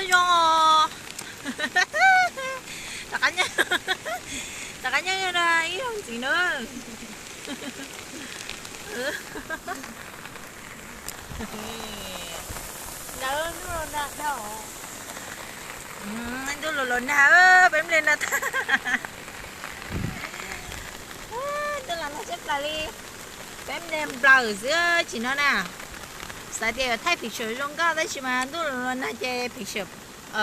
Zoo, rov qab nyob, rov qab nyob ib zaug ntxiv na. Ntuj los los nag, peb nplej nag tag. Ntuj los nag tshaj plaws li. Peb nplej nplawm xwb tsis no na. Xav tias yuav thaij picture zoo nkauj tab sis mas ntuj los los nag ces picture,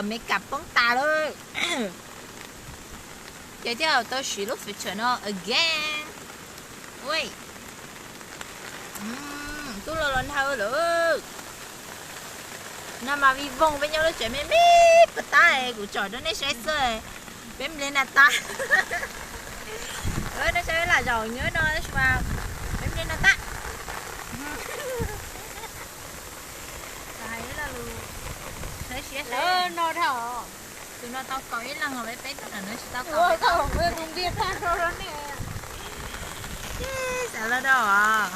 makeup poob tas lawm. Ces thiaj tau siv lub filter no again. Ui, ntuj los los nag lawm. Nag mas vij voog, peb nyob lub tsev me me puag ta, kuv tsom rau nej saib xwb. Peb nplej nag tag. Nej saib peb lam zaum nyob no tab sis mas peb nplej nag tag. Hais ib lo lus saib siab saib no dhau. Tus no tau kaum ib leeg os, peb tus no tsis tau kaum. Xav los rau os.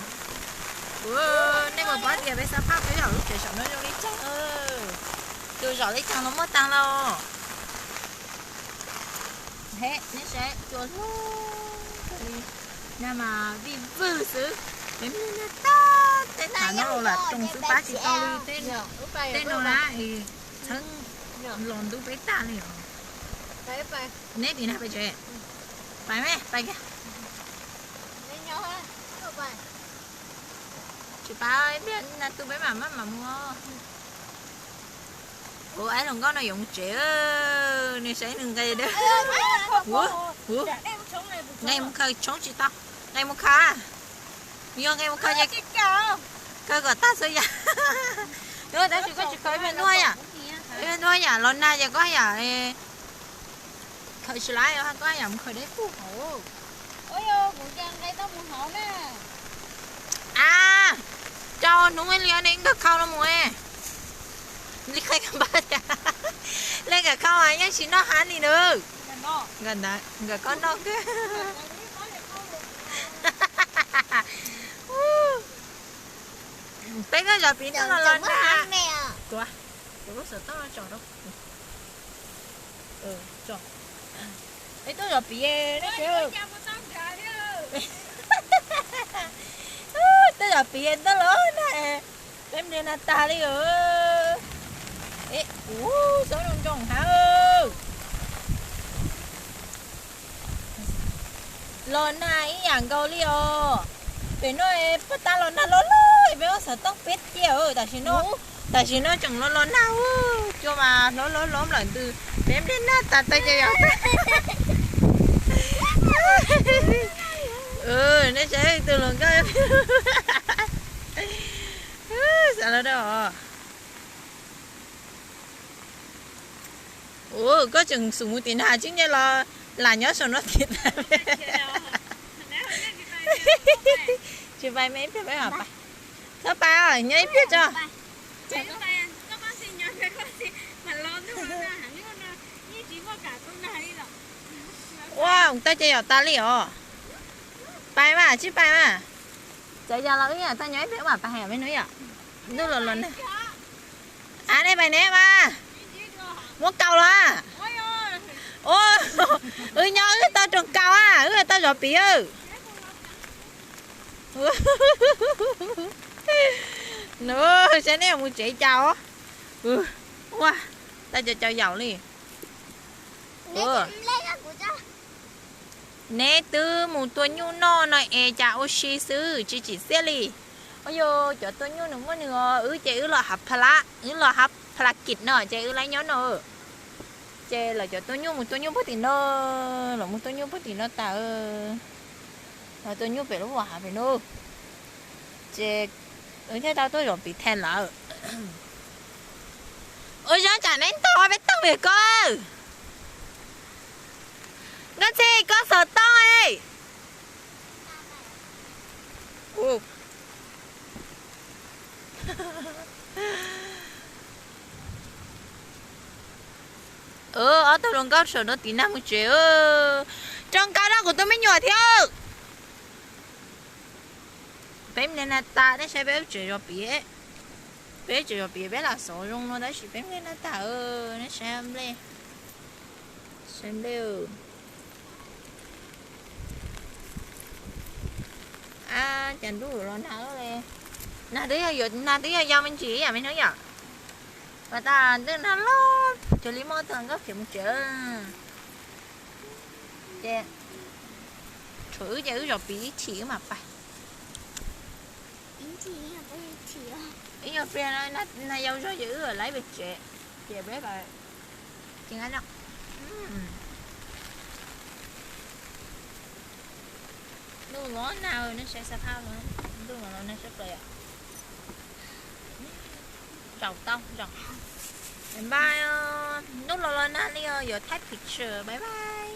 Nej puas paub tias peb xab phaj peb zaum lub tsev saum no zoo li cas? Tus zaum li cas los muaj tag los. He, nej saib cua hlub li, nag mas vij vwg xwb. Peb nplej nag tag, tej thav no los lam roos xwb pab tsis tau li. Tej no na, txheeb los ntub peb tag li os. Neb tim nag pem tsev, pais me pais kiag. Tsis pais, ib pliag nag tu peb mam maj mam mus. Ua, aib hluas nkauj no yuav mus tsev, nej saib nws nqe dawb. Nqe mus khaws tshoob tsis tau, nqe mus khaws, yog nqe mus khaws ces khaws kom tag xwb yam. Tab sis koj tsis khaws ib pliag ntuj yam, ib pliag ntuj yam los nag ces koj yam khaws tsis laib, koj yam mus khaws deb tuj hauv. A, rau hnub li ne nkawd khau los mus. Li qhov pab tias, li nkawd khau yeej tsis noj hab li nws. Nkawd koj noj kawg. Peb tuaj zov piv ntuj los los nag. Tus lub xov tooj no tsom rau. Peb tuaj zov piv, tuaj zov piv ntuj los nag, peb nplej nag tag li os. Ub, xob zoo zoo hab. Los nag ib yam nkaus li os. Pem no puag ta los nag loj loj, peb muab xov tooj peb tiag. Tam sim no, tam sim no tseem los los nag, cua mas hlob hlob hlob nplawm ntws, peb nplej nag tas tag ces yog. Nej saib tus hluas nkauj, xav los rau. Ua, koj tseem xub mus tim nag tsis nyiam los lam nyob saum no tim nag. Tsis pais me ib pliag peb mam pais. Txhob pais, nyob ib pliag tso. Ua, tau ces yom tas li os. Pais mas, tsis pais mas. Txawm yog los wb yam tau nyob ib pliag mam pais hais me nub yom. Ntuj los los nag. A, nej pais neb mas. Muab kaus los. Wb nyob wb tau roos kaus a, wb tau zov piv. Nub, saib nej mus tsev cas os. Ua, tau cov cov yaum li. Neb twb mus tua nyuj noj no es cas ua si xwb tsis tsim txiaj li. Ua, yog cov tua nyuj nws muaj nws os, wb ces wb los hav pha la, wb los hav pha la kis no ces wb laib nyob no. Ces lawv cov tua nyuj mus tua nyuj puag tim no, los mus tua nyuj puag tim no tas. Los tua nyuj pem lub hav pem no. Ces wb thiaj tau tuaj zov piv them lawm. Ua, zoo tsam neb ntaus peb tooj pem ko. Nkauj Ntxhi, koj xov tooj. Ob tug hluas nkauj saum no tim nag mus tsev. Rau nkauj nrog kuv tus me nyuam thiab. Peb nplej nag tas, nej saib peb lub tsev zov piv. Peb tseem zos piv peb lam xov zoo no tab sis peb nplej nag tag, nej saib nplej, saib nplej. Ab, cas ntuj los nag li. Nag twb yog, nag twb yog yau me ntsis yam me hnub yom. Pas tas ntuj nag los cuag li muaj tag nkauj khiav mus tsev. Ces tshuav wb ces wb zos piv ib chim wb mam pais. Ib nyuag pliag nag yau zog ces wb laiv pem tsev, ces peb, ces ntuj los nag, nej saib xab phab, ntuj los los nag sab plaws. Zaum tau zaum. Bye bye, ntuj los los nag li os, yuav thaij picture, bye bye.